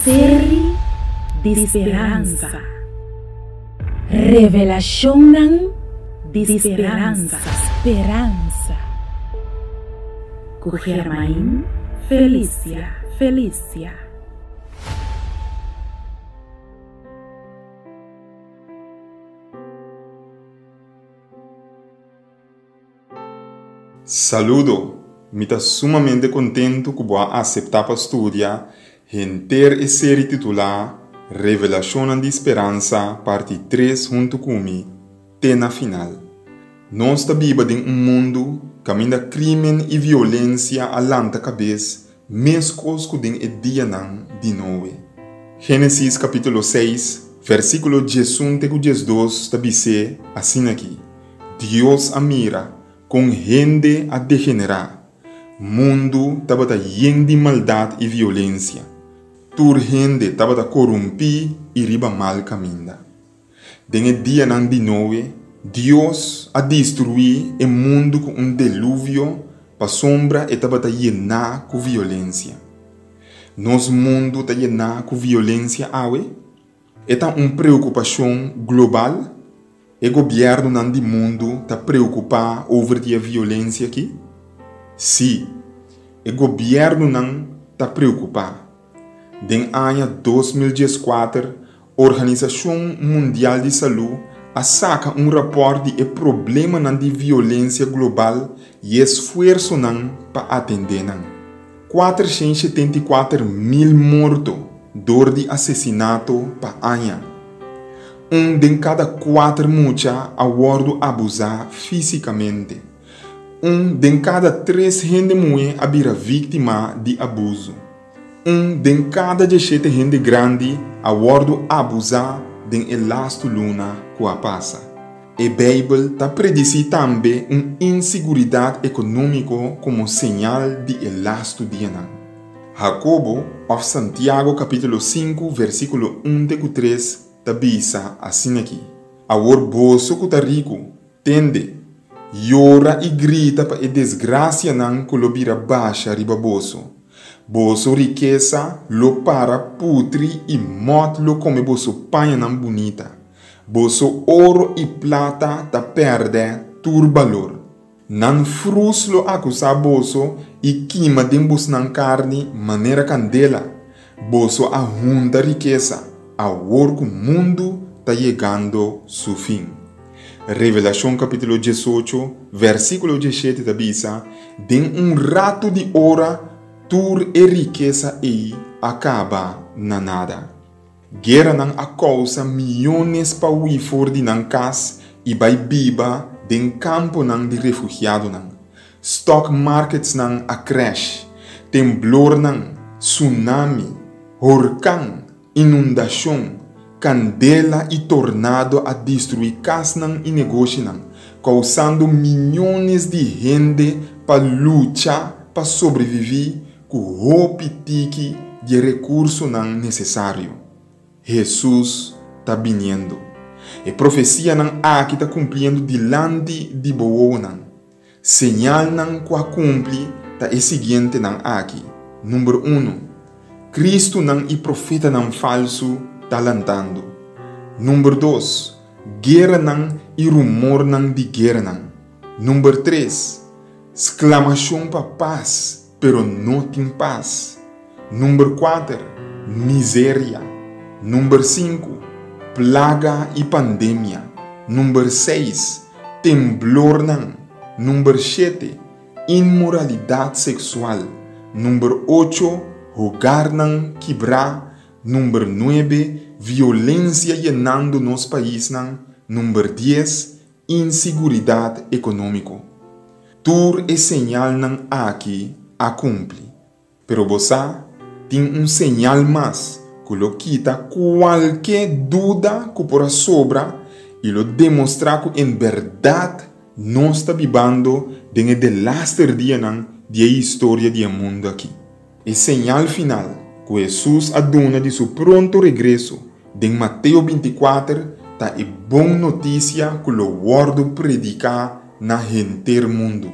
Seri di speransa. Revelashonnan di speransa. Speransa. Ku Germain Felicia Felicia. Saludo! Mi ta sumamente kontentu ku bo a aseptá pa studia henter e seri titulá Revelashonnan di Speransa parti tres huntu ku mi te na final. Nos ta biba den un mundu kaminda krímen i violensia a lanta kabes meskos ku den e dianan di Noe. Génesis kapítulo seis, versíkulo 11 te ku 12 ta bis'é asin'akí, Dios a mira kon hende a degenerá. Mundu tabata yen di maldat i violensia. Tur hende tabata korumpí i riba mal kaminda. Den e dianan di Noe, Dios a destruí e mundu ku un deluvio pasobra e tabata yená ku violensia. Nos mundu ta yená ku violensia awe? E ta un preokupashon global? E gobièrnunan di mundu ta preokupá over di e violensia akí? Sí, e gobièrnunan ta preokupá. Den aña 2014, Organisashon Mundial di Salú a saka un rapòrt di e problemanan di violensia global i e esfuersonan pa atendé nan. 474 mil morto dor di asesinato pa aña. Un den kada kuater mucha a wòrdu abusá físikamente. Un den kada tres hende muhé a bira víktima di abuso. Un den kada 17 hende grandi a wòrdu abusá den e lastu luna ku a pasa. E Beibel ta predisí tambe un insiguridat ekonómiko komo señal di e lastu dianan. Hakobo òf Santiago kapítulo 5 versíkulo 1 te ku 3 ta bisa asin'akí: Awor boso ku ta riku, tende, yora i grita pa e desgrasianan ku lo bira basha riba boso. Boso rikesa lo para putri i mòt lo kome boso pañanan bunita. Boso oro i plata ta pèrdè tur balor. Nan frus lo akusá boso i kima den bosnan karni manera kandela. Boso a hunta rikesa, awor ku mundu ta yegando su fin. Revelashon kapítulo 18, versíkulo 17 ta bisa, Den un ratu di ora tur e rikesa ei a kaba na nada. Gueranan a kousa miónes pa hui for di nan kas i bai biba den kamponan di refugiadonan. Stock marketsnan a crash, temblornan, tsunami, horkan, inundashon, kandela i tornado a destruí kasnan i negoshinan, kousando miónes di hende pa lucha pa sobreviví ku hopi tiki di rekursonan nesesario. Hesus ta biniendo. E profesianan aki ta kumpliendo dilanti di bo wowonan. Señalnan ku a kumpli ta e siguientenan aki. Number 1, Kristunan i profetanan falsu ta lantando. Number 2, gueranan i rumornan di gueranan. Number 3, sklamashon pa pas, pero no tin pas. Number 4, miseria. Number 5, plaga i pandemia. Number 6, temblornan. Number 7, inmoralidat seksual. Number 8, hogarnan kibrá. Number 9, violensia yenando nos paisnan. Number 10, insiguridat ekonómiko. Tur e señalnan aki a kumpli. Pero bo sa, tin un señal mas ku lo kita kualke duda ku por a sobra i lo demostrá ku en bèrdat nos ta bibando den e delaster dianan di e historia di e mundu akí. E señal final ku Hesus a duna di su pronto regreso den Mateo 24 ta e bon notisia ku lo wòrdu prediká na henter mundu.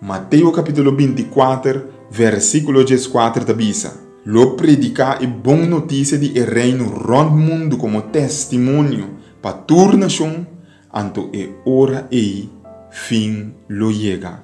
Mateo kapítulo 24, versíkulo 14 ta bisa: Lo prediká e bon notisia di e Reino rònt mundu komo testimonio pa tur nashon, anto e ora ei fin lo yega.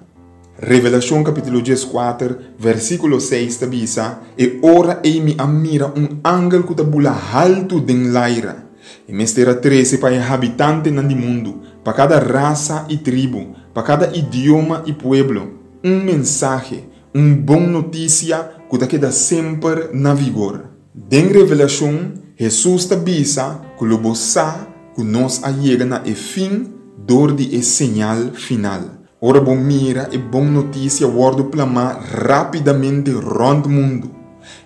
Revelashon kapítulo 14, versíkulo 6 ta bisa, E ora ei mi a mira un angel ku ta bula haltu den laira. E mester a trese pa e habitantenan di mundu, pa kada rasa i tribu, pa kada idioma i pueblo, un mensahe, un bon notisia ku ta keda semper na vigor. Den Revelashon, Hesus ta bisa ku lo bo sa ku nos a yega na e fin dor di e señal final. Ora bo mira e bon notisia wòrdu plamá rápidamente rònt mundu.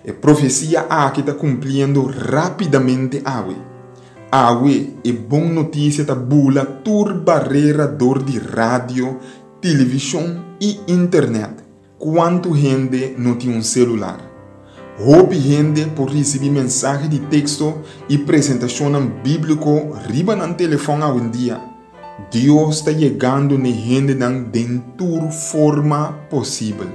E profesia aki ta kumpliendo rápidamente awe. Awe, e bon notisia ta bula tur barera dor di radio, televishon i Internet. Kuantu hende no tin un selular? Hopi hende por risibí mensahe di teksto i presentashonnan bíbliko riba nan telefòn awendia. Dios ta yegando n'e hendenan den tur forma posibel.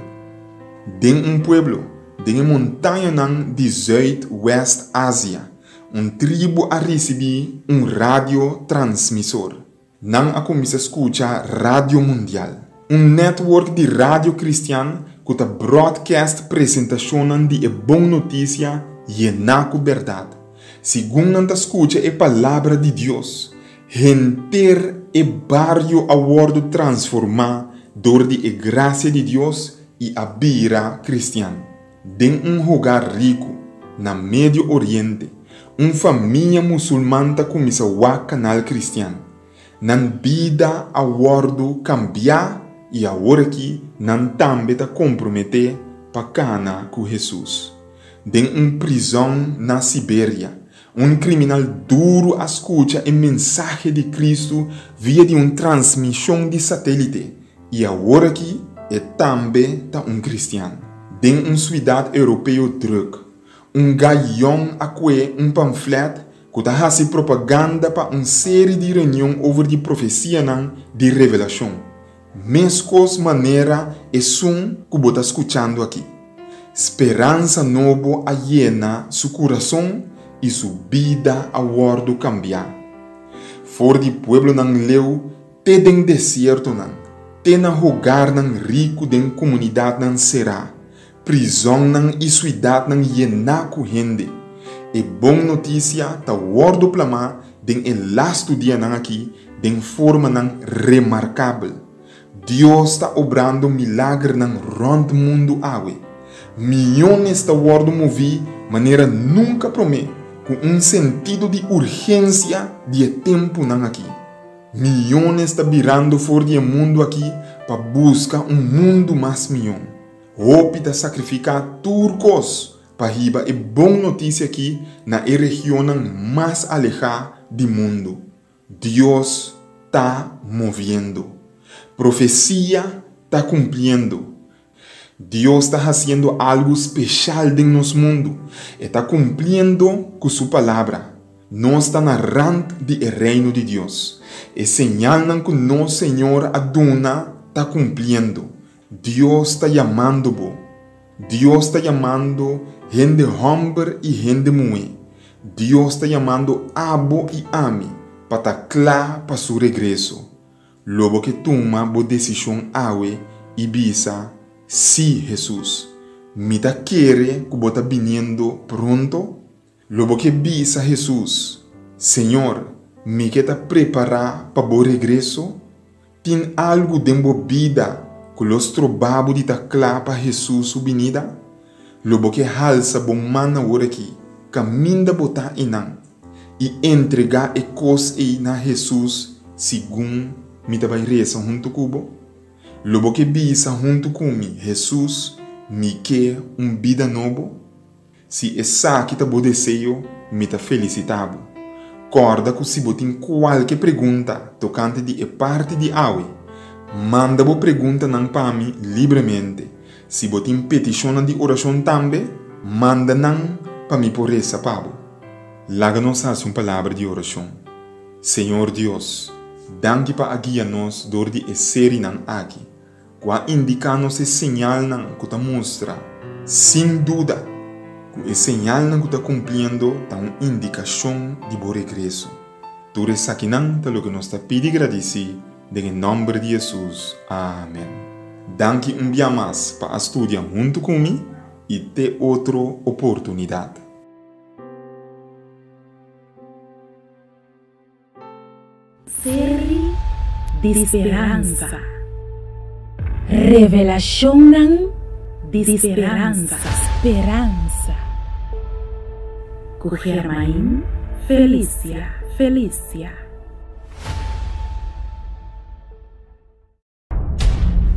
Den un pueblo den e montañanan di Zuid-West Asia, un tribu a risibí un radiotransmisor. Nan a kuminsá skucha Radio Mundial, un network di radio kristian ku ta broadcast presentashonnan di e bon notisia yená ku bèrdat. Segun nan ta skucha e Palabra di Dios, henter e bario a wòrdu transformá dor di e grasia di Dios i a bira kristian. Den un hogar riku na Medio Oriente, un famia musulman ta kuminsá wak kanal kristian. Nan bida a wòrdu kambiá i aworakí nan tambe ta komprometé pa kana ku Hesus. Den un prizòn na Siberia, un kriminal duru a skucha e mensahe di Kristu via di un transmishon di satélite i aworakí e tambe ta un kristian. Den un suidat europeo drùk, un gai yòn a kue un pamflèt ku ta hasi propaganda pa un seri di reunion over di profesianan di Revelashon, meskos manera esun ku bo ta skuchando aki. Speransa nobo a yena su kurason i su bida a wòrdu kambiá. For di pueblonan leu te den desiertonan, te na hogarnan riku den komunidatnan será, prizònnan i suidatnan yená ku hende, e bon notisia ta wòrdu plamá den e lastu dianan akí den formanan remarkabel. Dios ta obrando milagernan rònt mundu awe. Miónes ta wòrdu moví manera nunka promé ku un sentido di urgensia di e tempunan akí. Miónes ta birando for di e mundu akí pa buska un mundu mas mihó. Hopi ta sakrifiká tur kos pa hiba e bon notisia akí na e regionnan mas alehá di mundu. Dios ta moviendo. Profesia ta kumpliendo. Dios ta hasiendo algu speshal den nos mundu. E ta kumpliendo ku su Palabra. Nos ta na rant di e Reino di Dios. E señalnan ku nos Señor a duna ta kumpliendo. Dios ta yamando bo. Dios ta yamando hende hòmber i hende muhé. Dios ta yamando abo i ami pa ta kla pa su regreso. Lo bo ke tuma bo desishon awe i bisa, Sí, Hesus, mi ta kere ku bo ta biniendo pronto? Lo bo ke bisa Hesus, Señor, mi ke ta prepará pa bo regreso? Tin algu den bo bida ku lo stroba bo di ta kla pa Hesus su binida? Lo bo ke halsa bo man awor aki, kaminda bo ta einan, i entregá e kos ei na Hesus segun mi ta bai resa huntu ku bo? Lo bo ke bisa huntu ku mi, Hesus, mi ke un bida nobo? Si esaki ta bo deseo, mi ta felisitá bo. Kòrda ku si bo tin kualke pregunta tokante di e parti di awe, manda bo preguntanan pa mi libremente. Si bo tin petishonnan di orashon tambe, manda nan pa mi por resa pa bo. Laga nos hasi un palabra di orashon. Señor Dios, danki pa a guia nos dor di e serinan aki. Ku a indiká nos e señalnan ku ta mustra, sin duda, ku e señalnan ku ta kumpliendo ta un indikashon di bo regreso. Tur esakinan ta loke nos ta pidi gradisí den e nòmber di Hesus. Amèn. Danki un bia mas pa a studia huntu ku mi i te otro oportunidat. Seri di speransa. Revelashonnan di speransa. Speransa. Ku Germain Felicia Felicia.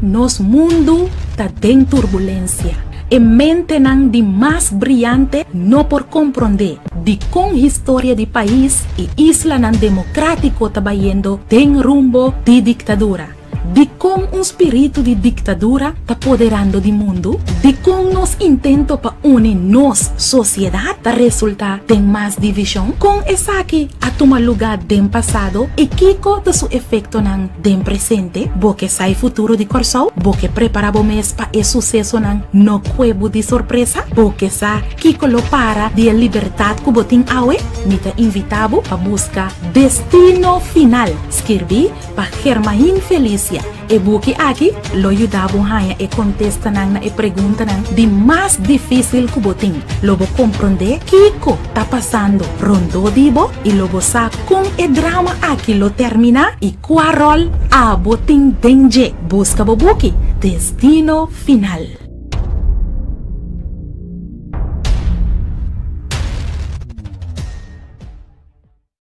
Nos mundu ta den turbulensia. E mentenan di mas briante no por komprondé dikon historia di pais i islanan demokratiko ta bayendo den rumbo di diktadura. Dikon un spiritu di diktadura ta poderando di mundu? Dikon nos intento pa uni nos sosiedat ta resultá den mas divishon? Kon esaki a tuma lugá den pasado i kiko ta su efektonan den presente? Bo ke sa e futuro di Kòrsou? Bo ke prepará bo mes pa e susesonan no kue bo di sorpresa? Bo ke sa kiko lo para di e libertat ku bo tin awe? Mi ta invitá bo pa buska Destino Final, skirbí pa Germain Felicia. E buki aki lo yuda bo haña e kontestanan na e preguntanan di mas difísil ku bo tin. Lo bo komprondé kiko ta pasando rondó di bo i lo bo sa kon e drama aki lo terminá i kua ròl abo tin den dje. Buska bo buki, Destino Final.